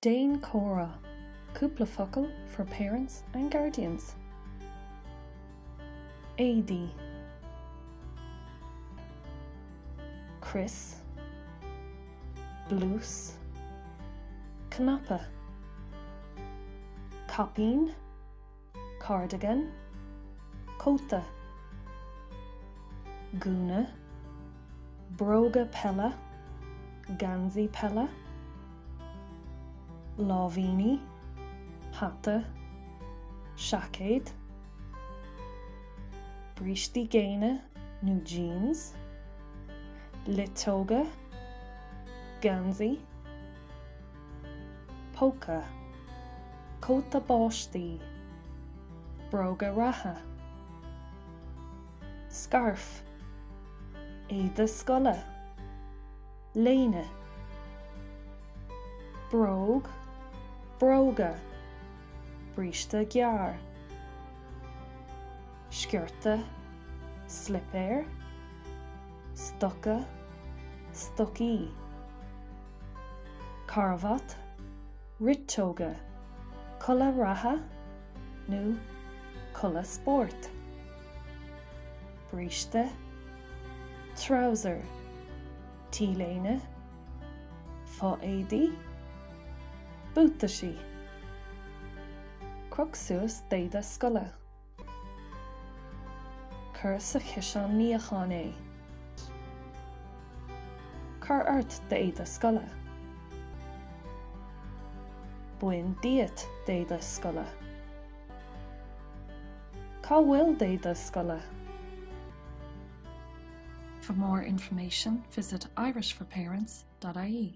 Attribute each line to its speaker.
Speaker 1: Déan comhrá, cúpla focal for parents and guardians. Éadaí. Crios. Blús. Cnaipe. Caipín. Cardigan. Cóta. Gúna. Bróga peile. Geansaí peile. Láimhíní. Hata. Seaicéad. Brístí géine nó jeans. Luiteoga. Geansaí. Póca. Cóta báistí. Bróga reatha. Scairf. Éide scoile. Léine. Bróg. Bróga. Bríste gearr. Sciorta. Slipéir. Stoca. Stocaí. Carbhat. Riteoga. Culaith reatha nó culaith spóirt. Bríste. Treabhsar. T-léine. Fo-éadaí. Buataisí. Croch suas d'éide scoile. Cuir sa chiseán níocháin é. Cuir ort d'éide scoile. Bain díot d'éide scoile. Cá bhfuil d'éide scoile? For more information, visit irishforparents.ie.